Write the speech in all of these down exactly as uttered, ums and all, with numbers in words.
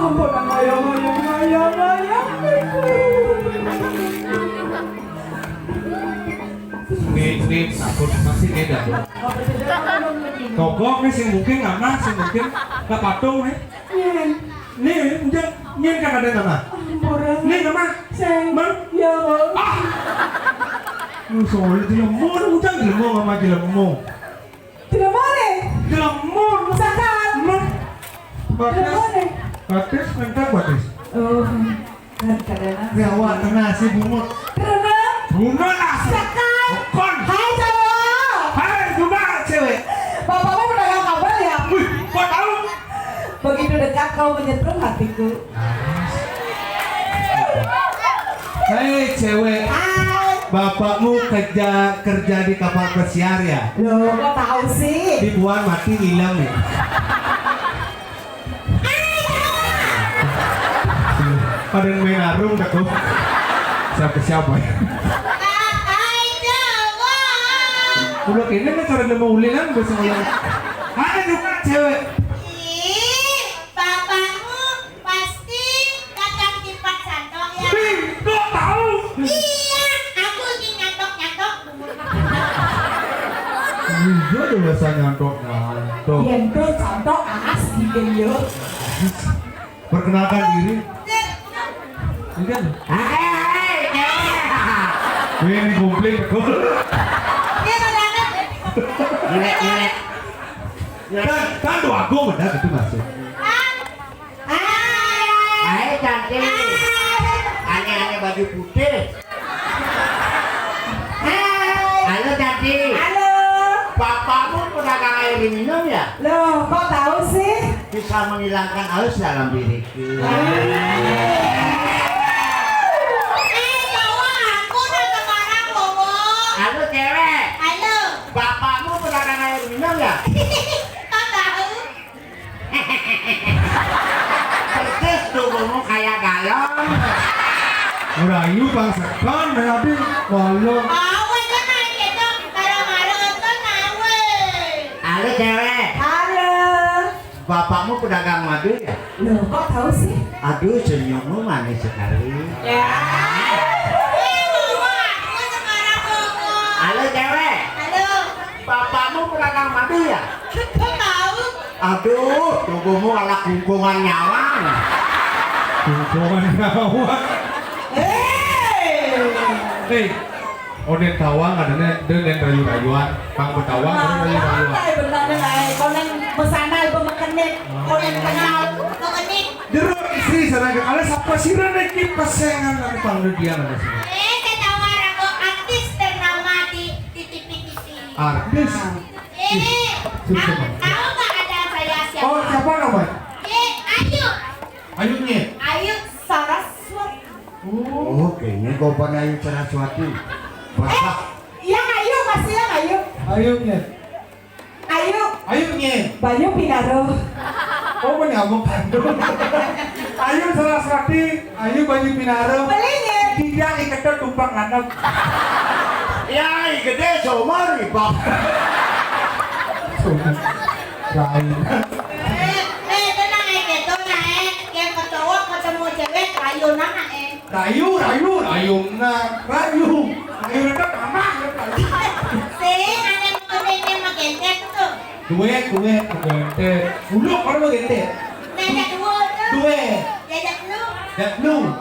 Ampun, ayang, ayang, ayang, ayang. Nih, nih, takut masih beda. Togok nih, sing mungkin ngamah, sing mungkin nggak patung nih. Nih, ujang, nyén kan ada ngamah. Nih ngamah. Mang. Ya, Mang. Ah. Lu soalnya jelema, ujang jelema, ngamah jelema. Jelema nih. Jelema. Sakat. Mang. Batis. Jelema nih. Batis, ngentak batis. Oh. Kan kadang. Ya, awak kena si bungut. Kena. Bungut lah. Sakat. Kon. Hai, cowok. Hai, juga cewek. Bapakmu mendengar kabar ya? Wih, kok tahu? Begitu dekat kau menyetrum hatiku. Hei cewek, hai. Bapakmu kerja kerja di kapal pesiar ya? Loh, kok tahu sih? Dibuang mati ngilang ya? Ada yang main arung tak tuh? Siapa siapa ya? Hai, cowok. Udah kayaknya kan cara nemu ulilan bahasa ngomong. Ada juga cewek. Ih, bapakmu pasti dagang tipat santok ya? Ih, kok tahu? Iya, aku sih nyantok-nyantok. Iya, udah bahasa nyantok-nyantok. Nyantok, santok, as, gitu ya. Perkenalkan diri. Enggak. Hai, hai, hai. Gue yang dikomplain, betul. Iya, benar. Gila, gila. Kan, kan doa gue benar itu maksud. Hai. Hai, cantik. Aneh-aneh baju putih. Hai. Halo, cantik. Halo. Bapakmu pedagang air minum ya? Loh, kok tahu sih? Bisa menghilangkan haus dalam diriku. Eh, cowok, aku udah sekarang, Bobo. Halo, cewek. Halo. Bapakmu pedagang air minum ya? Kok tahu? Persis tubuhmu kayak galon. Merayu bangsekan, tapi malu. Awe kan aja dong, kalau malu kan awe. Halo, cewek. Halo. Bapakmu pedagang madu ya? Loh, kok tahu sih? Aduh, senyummu manis sekali. Ya. Halo, cewek. Halo. Bapakmu pedagang madu ya? Kok tahu? Aduh, tubuhmu ala kungkungan nyawang. Kungkungan nyawang. Hei. Hei, Oden Tawang adanya, dia lain rayu-rayuan, Pang Betawang, ada rayu-rayuan. Ay, benar nih, ay. Konen mesana ibu mekenit, konen kenal, mekenit. Jero istri sana ke kalian siapa sih, Ren, iki pesengan nanti panggil dia nanti sini. Eh, saya tahu orang kok artis ternama di, di T V T V. Artis? Eh, tahu, tahu nggak ada saya siapa? Oh, siapa namanya? Eh, Ayu. Ayunya? Ayu Saraswati. Oh, kayaknya gua pernah Ayu Saraswati. Eh, yang Ayu, masih yang Ayu. Ayunya? Ayu. Ayunya? Banyu Pinaro. Oh, menyambung kandung. Ayu Saraswati, Ayu Banyu Pinaro. Belinya. Tidak diketok tumpang ngadep. Ya, gede somar, Bang. Somar. Lain. Eh, eh, tenang, eh, gitu, nah, eh. Yang kecoa ketemu cewek, ayo, nah, eh. Rayu, rayu, rayu, nah, rayu. Rayu dekat mama. Sing, ada yang mau magentek tuh. Duit, duit, magentek. Dulu orang magentek. Nah, ada dua tuh. Duit. Diajak lu. Ya, lu.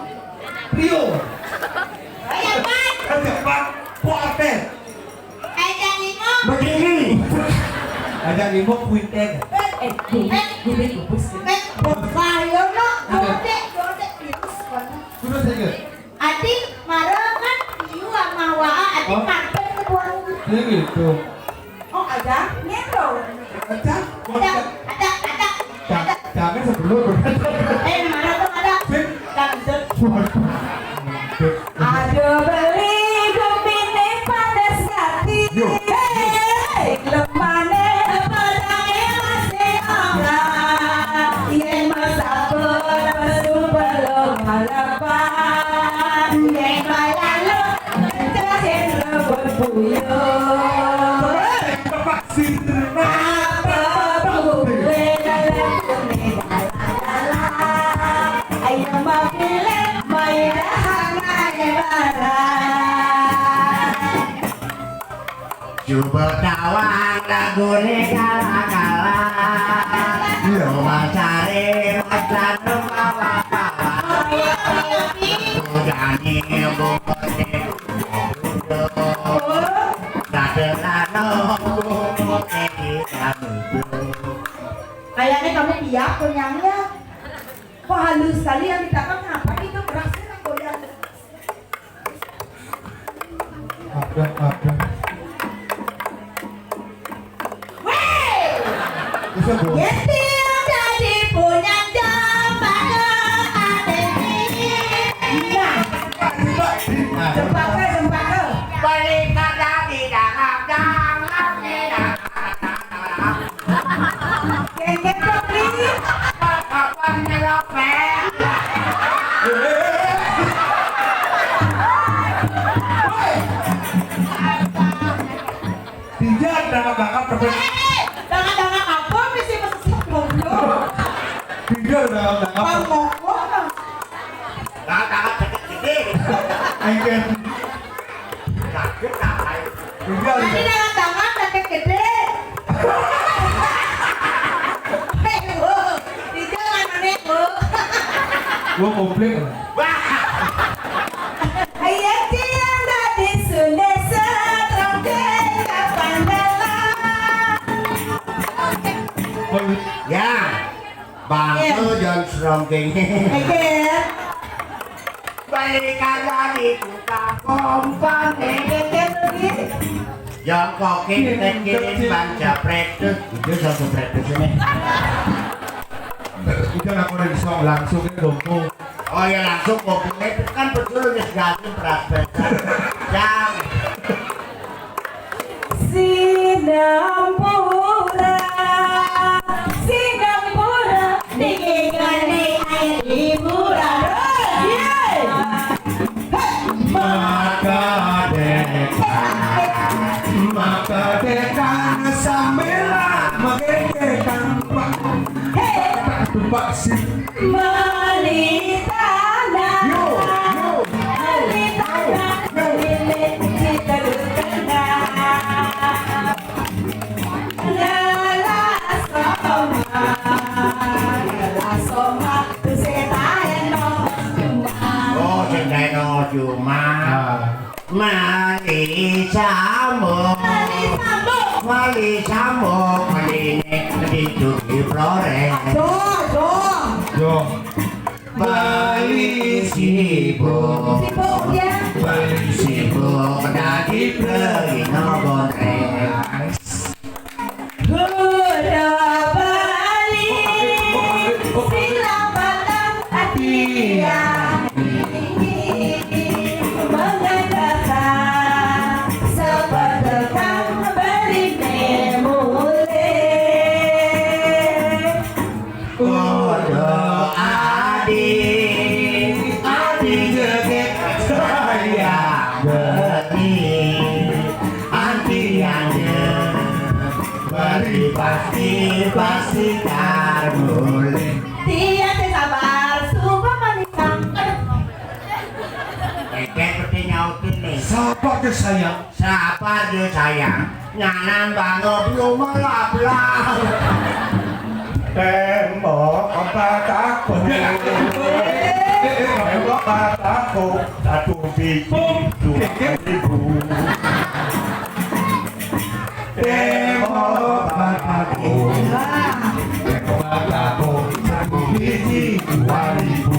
Rio. Oh, ya, Pak. Ada Pak. Pak Artel. Ajak limo. Begini. Ajak limo kuiten. Eh, duit, duit, bubus. Eh, bahaya, no. Ada. Dodek, dodek, virus, mana? Virus aja. Adi, mara kan, iu ama waa, adi. Oh. Marpen ke buang. Dia gitu. Oh, ada, ngendong. Ada, ada, ada, ada. Ca-, jangan sebelum. Eh, mara tuh ada. Sip. Kan, sip. Waduh. Aduh, beli gempine panas hati. Yo. Hei, Ayo mapilih main hana barang. Coba tawang lagune kala-kala. Iya. Lo masare macan bawa-bawa. Udane bungkute. Dadelano bungkute di kamu. Kayaknya kamu piak kenyangnya. Kok halus sekali yang minta, kenapa gitu, berasnya kan goyang. Ada, ada. Weh! Bisa, Bu. Yeti yang jadi punya jambana ade. Nah. Jembaka, jembaka. Balik ada di dalam, dalam, di dalam. Kengkeng, Putri. Apa nyelopet? Tidak ada bakat. Eh, dangak-dangak apa mesti mesesat goblok. Tidak ada dangak-dangak. Pang mokok. Dangak-dangak sakit gede. Engke. Sakit apa? Iya, iya. Tadi dalam tangan sakit gede. Hei, Bu. Di jalan, Bu. Gua komplit. Wah. Ayo, Cian, tadi sudah setrok kapan dalam. Ya. Bangke, iya, John Strongking. Oke. Balikan lagi tukang kompang. Oke, oke. Jongkokin, iya, tekin, iya, bang japret tuh. Itu song japret tuh sini. Udah, aku udah di song langsung ya, Bongko. Oh ya, langsung Bongko. Itu kan betul ya, segala prospek. Jam. Sinampura, sinampura, niki kali air hiburan. Terus, yeay. Hei. Maka dekan, maka dekan sambilan menggedekan, Pak. Hei. Pak, Pak, si Mani tanah, yo, yo, mani tanah, yo, milik kita berkena. Lala soma, lala soma, tu setayan no cuma. Oh, setayan no cuma. Ah. Mali sambung. Mali sambung. Mali sambung. Mali ini begitu di Flores. Aduh, aduh. Yo. Bali sibuk. Sibuk, ya. Bali sibuk, dadi beli no goreng. Kuda Bali, sila batang hati yang ini mengatakan seperti beli mulai. Kodo adi, adi jeget sayang beli, anti ande beli pasti, pasti karmule. Tiang teh sabar, sumpah manis. Aduh. Engke peti nyautin nih. Sapa ke sayang? Sapa je sayang? Nyanan bango belum melablah. Tembok empat aku. Tembok empat aku. Satu biji dua ribu. Tembok empat aku. Tembok empat aku. Satu biji dua ribu.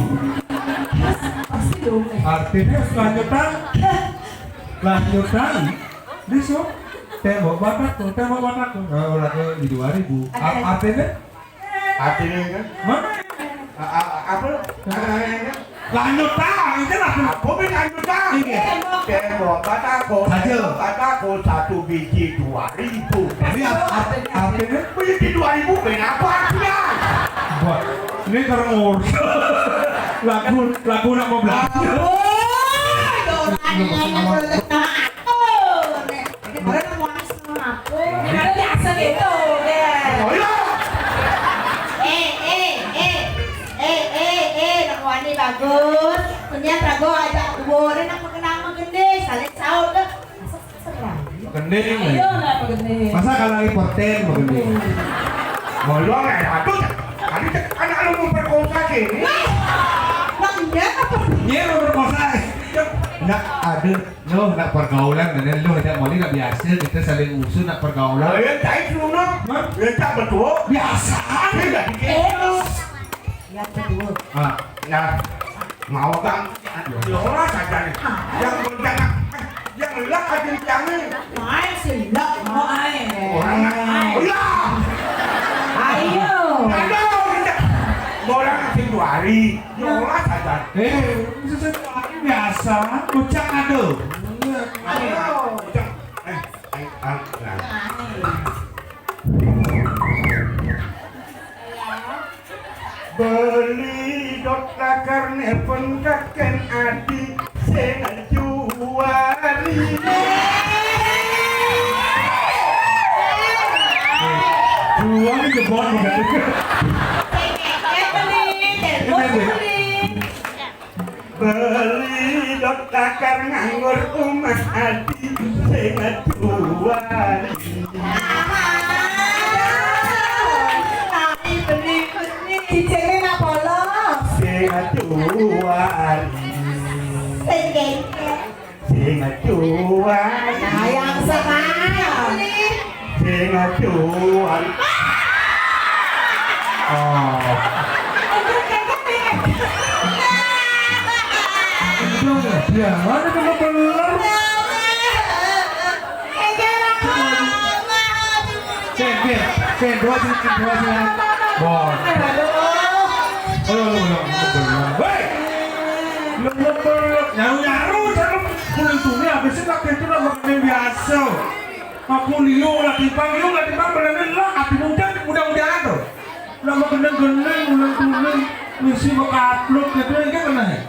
Artinya selanjutnya, lanjutan. Di sub, tembok batakku, tembok batakku. Nah, orang ke di dua ribu. Artinya? Artinya kan? Mana? Apa? Lanjutan, itu lah. Apa yang lanjutan? Iya. Tembok batakku, tembok batakku, satu biji dua ribu. Tapi artinya? Biji dua ribu, kenapa artinya? Buat, ini terus. Lagu, lagu nak mau belajar. Oh, itu orang yang mau. Gending. Ayo, lah, gending. Masa kalau lagi perten, gending? Bolong, eh, aduh, tadi cek anak lu memperkosa sini. Nah, iya, apa? Iya, memperkosa. Nak, aduh, lu nak pergaulan, dan lu ada moli nak biasa, kita saling musuh nak pergaulan. Oh, iya, cai dulu, no. Hah? Iya, cak betul. Biasa. Iya, dikit. Eh, yang kedua. Ah, ya. Mau, Bang? Yolah saja nih. Yang jangan, yang lelak aja jangan. Main sih, lelak, mau ae. Orang, oh, ya. Ayo. Aduh, orang asing dua hari. Yolah saja. Eh, bisa satu hari biasa. Bocah aduh. Ayo. Bocah. Eh, eh, ah, nah. Beli dot lakar nepon kaken adi sing juari. Juari jebon bukan. Ini, ini. Beli dot lakar nganggur umah adi sing juari. Aduh, beli, beli. Cicingnya nak polos. Sing juari. Sing gengkek. Sing juari. Nah, yang sekarang. Sing juari. Oh. Untung ya, dia mana kena beler. Sen, Sen, Sen, dua sini, Sen, dua sini. Bon. Ayo, lu, lu, lu, lu, lu. Woi. Lu, lu, lu, lu. Nyaru, nyaru, nyaru. Kulit dunia, habis itu lagi itu lah makan yang biasa. Aku liu lah timpang, liu lah timpang, berani lah, api muda, muda-muda tuh. Lah mau gendeng-gendeng, gendeng-gendeng, misi mau kaplok gitu, ini kan kena ya?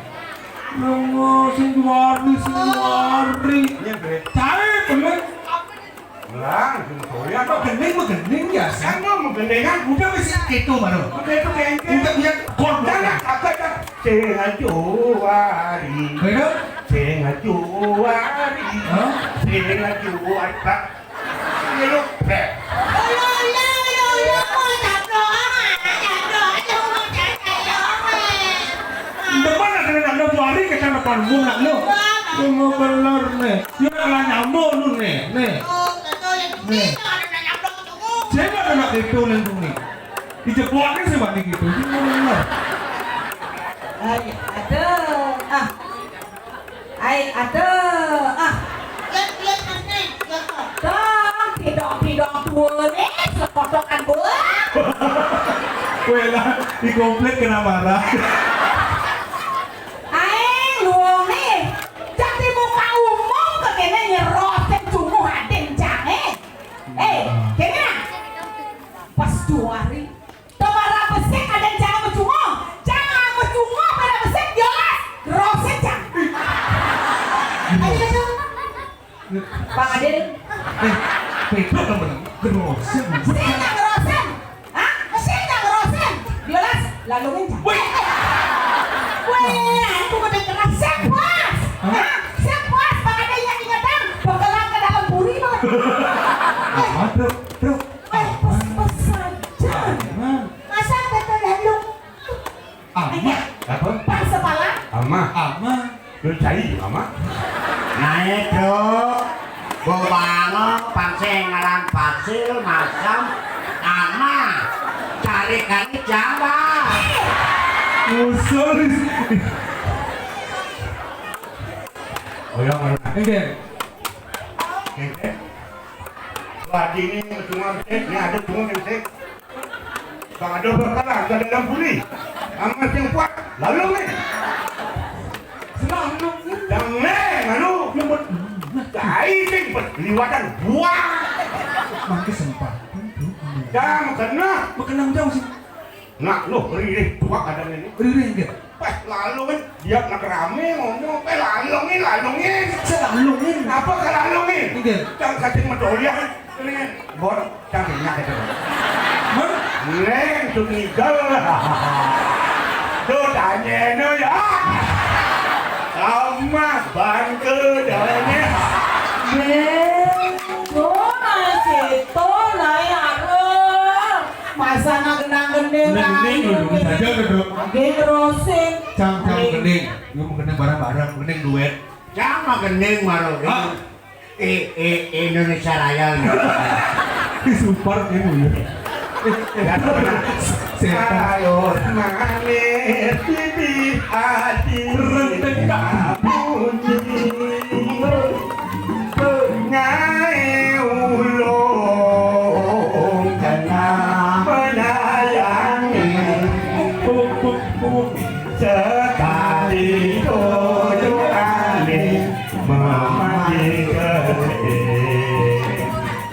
Nunggu sing juari, sing juari. Iya, Bre. Cari, bener. Lah, sing juari apa? Mau gendeng, mau gendeng, biasa. Kan mau gendeng kan? Udah, wis, itu baru. Udah, itu kayak itu. Udah, udah, kor, udah. Jangan, apa, apa. Sing juari. Bener? Sing juari. Hah? Sing juari, Pak. Iya, lu, Pak. Demen ada nak lu juari ke sana, Pak, lu nak lu. Lu mau bener nih. Ya, lah nyambung lu nih, nih. Nih. Siapa nak itu nih, nih? Dijeboknya sih, Pak, gitu. Ini mau bener. Ay, aduh. Ah. Ay, aduh. Ah. Lihat, lihat, Mas Neng. Lihat, kok. Dong, tidak, tidak, dua nih, sekotokan gua. Weh lah, di komplek kena marah. Aing, luong nih. Jadi muka umum ke kene nyerotin cunguh aden jange. Eh, kene. Pas dua hari. Tong arah besik ada jangan mecungo. Jangan mecungo pada besik jelas. Roset jangan. Ayo, ayo. Bang Adil. Eh, beda temen. Gerosen. Sing nang rosen. Hah? Sing nang rosen. Jelas. Lalu ngencang. Wih. Wih, aku udah keras. Siap puas. Hah? Hah? Siap puas. Bang Adil yang ingetan. Bekelang ke dalam puri, Bang. Apa, Bro? Bro? Eh, pas, pas saja. Aman. Masa kata lalu? Aman. Apa? Pas sepala. Aman. Aman. Lu cai, Aman? Naik, Bro. Gua bangun, pancing ngaran pasil, masam, Aman. Cari kali Jawa. Usul. Oh, ya, mana? Enggak. Enggak. Lagi ini cuma, ini ada cuma, Bang Adol berkelah ke dalam puri. Amat yang kuat, lalu nih. Selalu nih. Yang nih, lalu. Yang ber-, cai sing berliwatan buah. Mangke sempat. Jam kena. Makan jam sih. Nak, lu ririh tuak ada ini. Ririh enggak? Pas lalu kan, dia nak rame ngomong, "Eh, lalungin, lalungin." Saya lalungin. Apa ke lalungin? Enggak. Cang kacing medoliah kan. Ini bor, cang minyak itu. Hah? Neng, tuh ngigel. Tuh tanya no ya. Sama bangke jalannya. Neng. Ning, ning, ning, ning, ning, ning, ning. Nggih, ngerosin. Cang, cang, ning. Gending. Yo, gending bareng-bareng, gending duet. Cang mah gending, maro. Ah. Eh, eh, Indonesia Raya. Ini super, ini, ya. Setan. Ayo, manis, pipi, hati. Rentek, Kak. Bunyi. Ngae ulung kena menayangi. Sekali tujuane memati gede.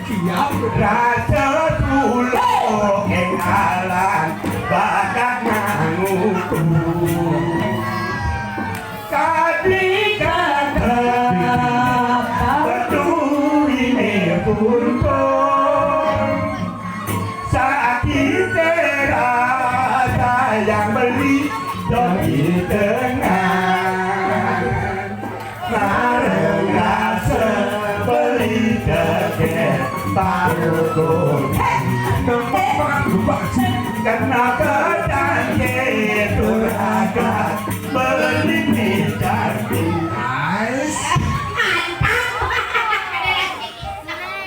Siap. Rasa tulung ing alam bakat manguku. Kadi kata betuine purba, sakite rasa yang beli doi tengah. Mareng rasa beli deket paruku. Kena kecangkir turaga beli mie cantik. Ais.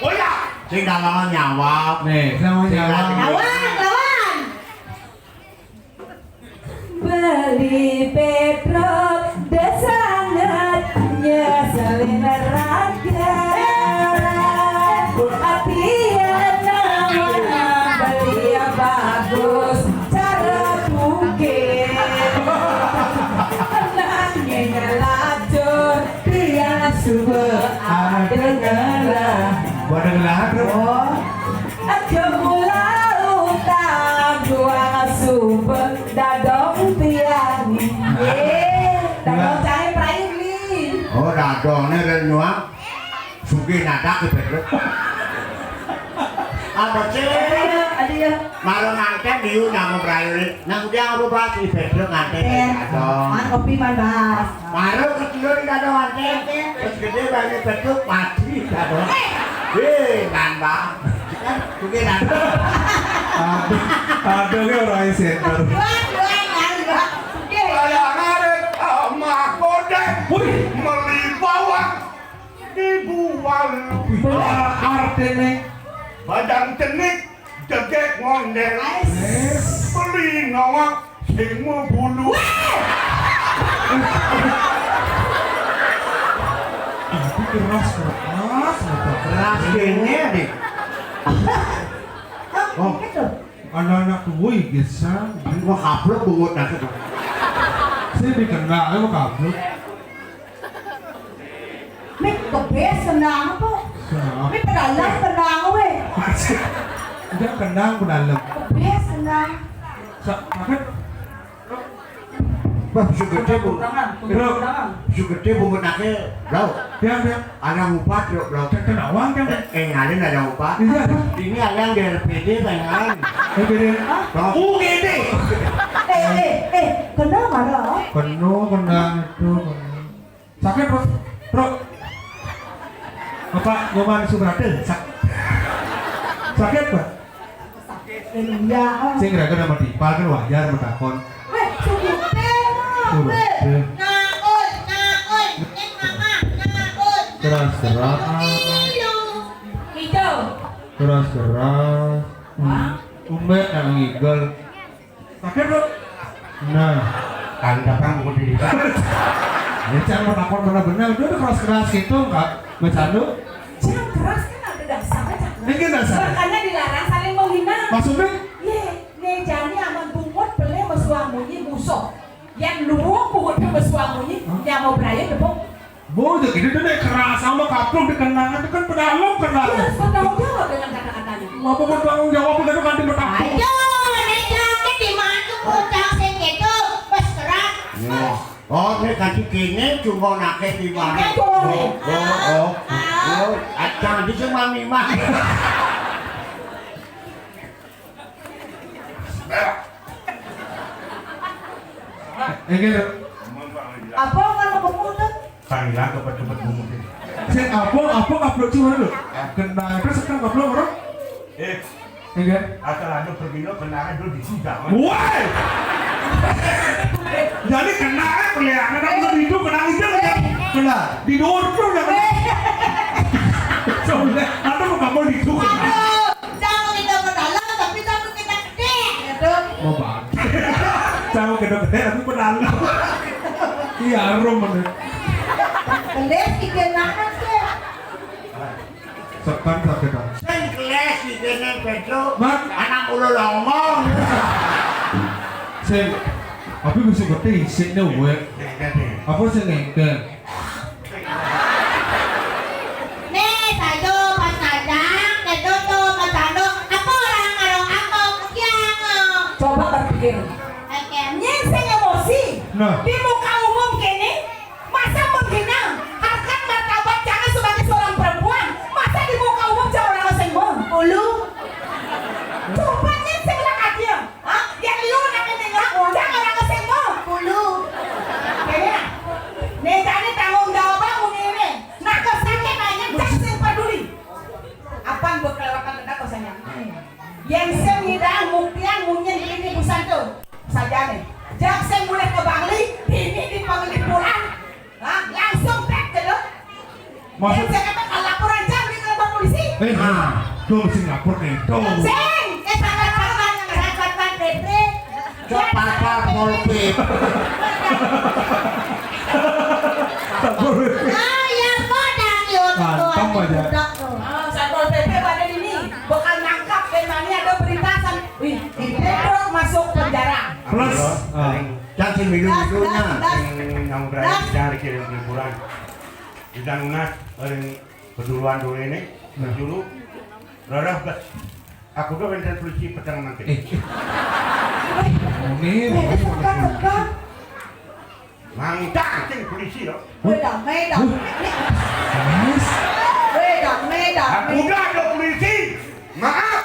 Boya, sing dalangan nyawab. Nih, sing dalangan nyawab. Lawan, lawan. Beli Pedro de sangat nyeselin raga. Hati yang nama beli yang bagus cara bukit. Nanging lacur tiang suba ada ngelah. Ada ngelah, Bro. Oh. Aja mula utang juang suba dadong tiang. Nggih, dadong cai prai beli. Oh, dadonge rel nyuang. Sugih nadak ki Pedro. Apa, Cik? Aduh, ya. Malu nganten diu nyamu prayuri. Nang dia rubah si Pedro nganten. Iya. Dadong. Man kopi, man, Bas. Baru kecil di dadong ante. Terus gede banget beduk mati dadong. Eh, kan, Bang. Kan mungkin ada. Aduh, aduh, ini orang center. Dua, dua, dua, dua. Oke. Saya ngarep sama kodek. Wih. Meli bawang dibual. Wih, artine. Badan cenik. Degek ngondel. Ais. Beli nawak sing mau bulu. Tapi keras, keras, keras. Keras kayaknya deh. Oh, gitu. Anak-anak kuwi gesan. Wah, kaplok bungut nanti. Saya dikenal, emang kaplok. Mik kebes kenang apa? Kenang. Mik pedalem kenang weh. Udah kenang pedalem. Kebes kenang. Sa-, sakit? Wah, bisa gede, Bu. Tangan, Bro. Tangan. Bisa gede bungut nake, Bro. Ya, ya. Ada upat, Bro, Bro. Kenawang kan? Eh, eh, ngalin ada upat. Iya. Ini ada yang di R P D pengen. R P D. Hah? Bro. U G D. Eh, eh, eh, kenal marah? Penuh kenang itu. Sakit, Bro? Bro. Bapak Nyoman Subrata, sak-, sakit, Pak? Iya. Sing raga nama timpal kan wajar menakon. Weh, subuh teh. Subuh teh. Naon, naon, eh, mama, naon. Keras-keras. Hijau. Keras-keras. Hah? Umek yang ngigel. Sakit, Bro? Nah. Tanggapan mau diri. Ya, jangan menakon benar-benar. Udah, udah keras-keras gitu, Kak. Bercanda. Jangan keras kan ada dasarnya, Cak. Ini kan dasar. Makanya dilarang saling menghina. Maksudnya? Ye, ngejani aman bungut beli mesuamunyi musuh. Yang luwung bungut mesuamunyi, hah? Yang mau beraye tepuk. Bu, udah gitu deh, keras sama kaplok dikenang, itu kan pedalem kenang. Dia harus bertanggung jawab dengan kata-katanya. Mau bertanggung jawab, itu kan dipetak. Ayo, nek jaket di mana tuh bocah sing itu, wes keras. Wah. Oh, nek ganti kene, cuma nake di mana? Ini cuma. Oh, oh, oh. Oh, acang di sing mami mah. Enggak. Apa kan mau ketemu tuh? Tanggilan kepet-kepet bungut ini. Sing apa, apa kaplok cuma lho. Kenal terus kan kaplok orang. Eh, Enggak. Asal ada pergi lo kena ada di sida. Woi. Jadi kena ya peliharan, kalau di itu kena itu ya. Kena. Di luar tuh ya. Soalnya ada mau kamu di itu. Aduh, jangan kita ke dalam, tapi jangan kita gede, gitu. Mau banget. Jangan kita gede, tapi ke dalam. Iya, harum mana. Gede, gede banget sih. Sepan sakit. Sing keles iki ning Pedro. Mat. Anak ulo longong. Sing, tapi mesti ngerti isik ne, wek. Apa sing ngengkel? Nih, satu pas ngajak, satu tuh pas anu, aku orang karo aku, kiang. Coba berpikir. Oke, nying sing emosi. Nah. Di muka umum kene, masa menghina harkat martabat jangan sebagai seorang perempuan? Masa di muka umum jangan orang sing mau? Ulu. Coba nying sing lak aja. Hah? Yang liur nak ini lah, jangan orang sing mau. Ulu. Kene. Nih, jane tanggung jawab aku ngene. Nak kau sakit aja, jangan sing peduli. Apan buat kelewatan tentang kau sayang. Yang sing ngidang muktian munyin ini busan tuh. Sajane. Jak sing mulai ke Bangli, ini di Bangli pulang. Hah? Langsung tek ke lo. Maksud. Yang saya kata kalau laporan jam di kantor polisi. Eh, nah, tuh mesti lapor ke itu. Sing, eh, sahabat-sahabat, sahabat P P. Coba Satpol P P. Satpol P P. Ah, ya, kok dah, yuk, mantap tuh, aja. Budak tuh. Ah, Satpol P P pada ini bakal nangkap dan mana ada berita san-, wih, ini truk masuk penjara. Plus, ah. Jangan milu-milunya, das, das, yang, yang berani das. Cari kirim liburan. Di Danunas, paling keduluan dulu ini, nah. Dulu, rarah bes. Aku tuh benten polisi petang nanti. Eh. Ini, ini, ini. Mangkak sing polisi loh. Weh, damai, damai. Yes. Weh, damai, damai. Aku udah ada polisi. Maaf.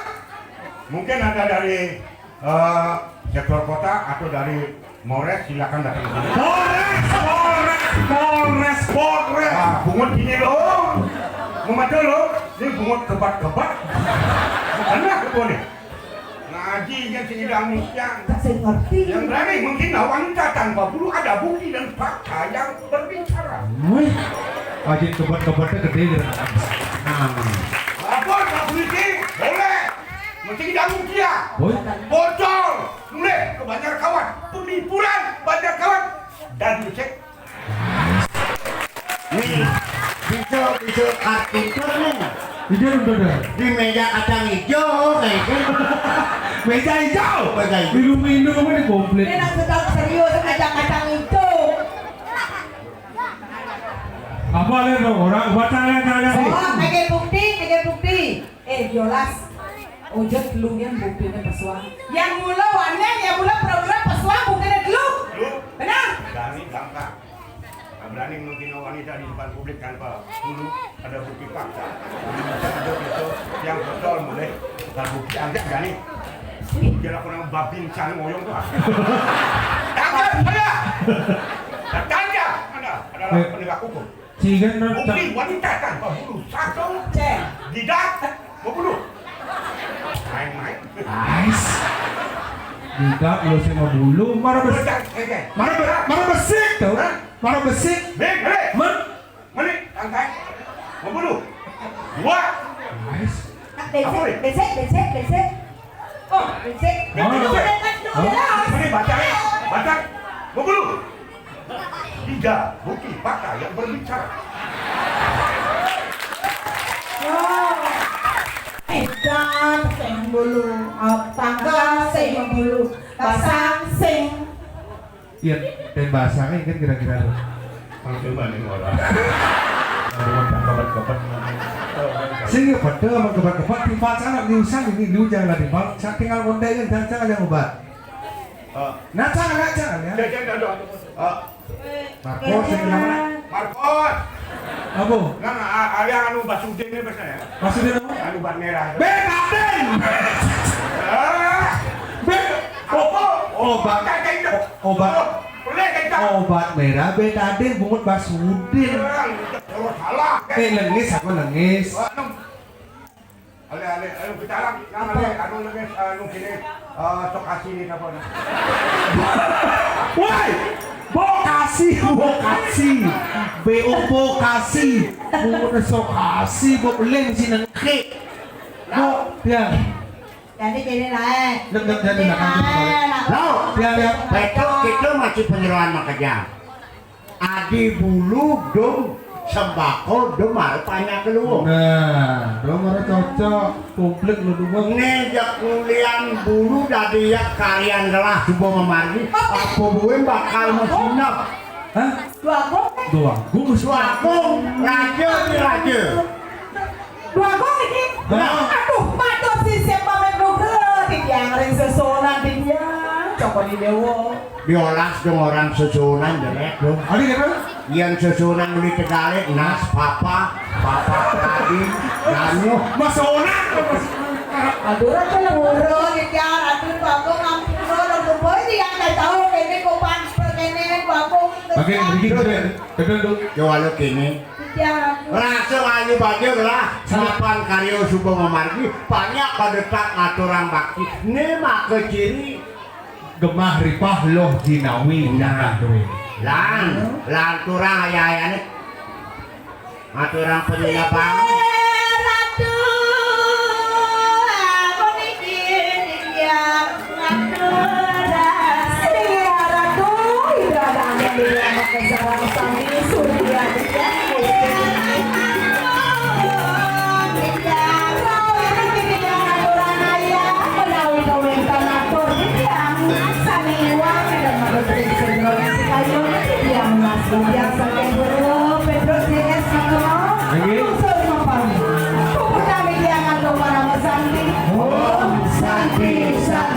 Mungkin ada dari, eh, sektor kota atau dari Mores, silakan datang ke sini. Polres, Polres, Polres, Polres. Ah, bungut gini loh. Mau maju loh. Ini bungut kebat-kebat. Bukan aku nih. Ngaji yang sini dah yang. Tak saya ngerti. Yang berani menghina wanita tanpa bulu ada bukti dan fakta yang berbicara. Wih, aja kebat-kebatnya gede gitu. Nah. Lapor ke polisi, boleh. Mesti ganggu dia. Boy. Bocor. Mulai ke Banjar Kawan. Penipuan Banjar Kawan. Dan cek. Nih, bisa, bisa kartun tuh nih. Iya, udah dah. Di meja kacang hijau kayak gitu. Meja hijau. Meja hijau. Minum-minum ini komplit. Ini nak sedang serius, kacang-kacang hijau. Apa lihat orang baca lihat, lihat, lihat. Oh, pakai bukti, pakai bukti. Eh, Yolas. Ojek lu yang buktinya pesuang. Yang mula wannya, yang mula pura-pura pesuang buktinya dulu. Lu? Benar? Berani bangka. Nah, berani menghina wanita di depan publik tanpa dulu ada bukti fakta. Itu yang betul boleh. Bukan bukti aja berani. Biar aku nama babin cang ngoyong tuh. Tangkap saya. Tangkap. Anda adalah penegak hukum. Sehingga bukti wanita tanpa bulu satu. Cek. Tidak membunuh. Main-main. Ais. Tidak, lu sih mau bulu, marah bes-, marah be-, marah besik tuh. Hah? Marah besik. Bek, bek. Men. Meni, tangkai. Membunuh. Dua. Ais. Besek, besek, besek, besek. Oh, besek. Mana? Mana? Mana? Baca, baca. Mau dulu. Tiga bukti fakta yang berbicara. Oh. Edan sing bulu, tangga sing bulu, pasang sing. Iya, dan bahasanya kan kira-kira tuh. Kalau coba nih orang. Kalau mau kebet-kebet. Sing ya betul, mau kebet-kebet, timpal sana, liusan ini, liu jangan timpal, saya tinggal kontekin, dan saya yang obat. Oh. Nah, jangan, nah, jangan, ya. Jangan, jangan, jangan. Oh. Marcos, yang mana? Marcos. Apa? Nah, a-, ada anu Basudin ini biasanya. Basudin apa? Anu bat merah. Betadin. Ah. Bet-, oh, oh, obat. Kacang hijau. O-, obat. Oh, boleh kacang. Obat merah, betadin, bungut Basudin. Ah, lu terus salah. Eh, lengis, aku lengis. Ah, nem. Ale, ale, ayo bicara, nang ale, anu lagi, anu gini, eh, sok kasih ini apa nih? Woi, bokasi, bokasi, B O bokasi, bukan sok kasih, bok lem si nengke, bok ya. Jadi gini lah, eh. Lem, lem, jadi lah, kan, jadi lah, lah. Lo, ya, ya. Betul, kita masih penyeruan makanya. Adi bulu dong sembako dong mara panyak keluwung. Nah, dong mara cocok, komplit lu dua. Né jak kulian bulu dadi yak karyan gelah suba mamargi, apa buin bakal masinep. Hah? Dua agung. Dua agung. Dua agung, raja di raja. Dua gong iki. Hah? Aduh, matur sisip pamit nugra, titiang ring sesonan titiang. Cokon di dewa. Diolas dong orang sesonan jelek dong. Adi kata? Yang sesonan beli tegale, nas, papa, papa, tadi, danyo. Mas sesonan. Aduh, ratu lembur, titiang, aduh, dua gong ampun, dong tuh boy, titiang nggak tahu, ini kopan seperti ini, dua gong. Oke, begitu ya. Betul, dong. Yo, walau kene. Titiang. Rasa ayu baja lah, sanapan karya suba mamargi, banyak pada tak ngaturang bakti. Né maka ciri gemah ripah loh jinawi. Nah. Jagat duwe. Lan, lanturang ayah-ayané. Ngaturang penyunapan. Ratu, puniki titiang. Singgih Ratu, Ida Dangdang Ida Amat Kesaran Sami Surya Ida. Menawi kawentan atur titiang sami iwang dan matur ring sendro sikayu titiang mas titiang saking guru Petrus D S Sutro. Nggih. Unsur mapami. Puputami titiang antuk parama santi. Om Santi, Santi.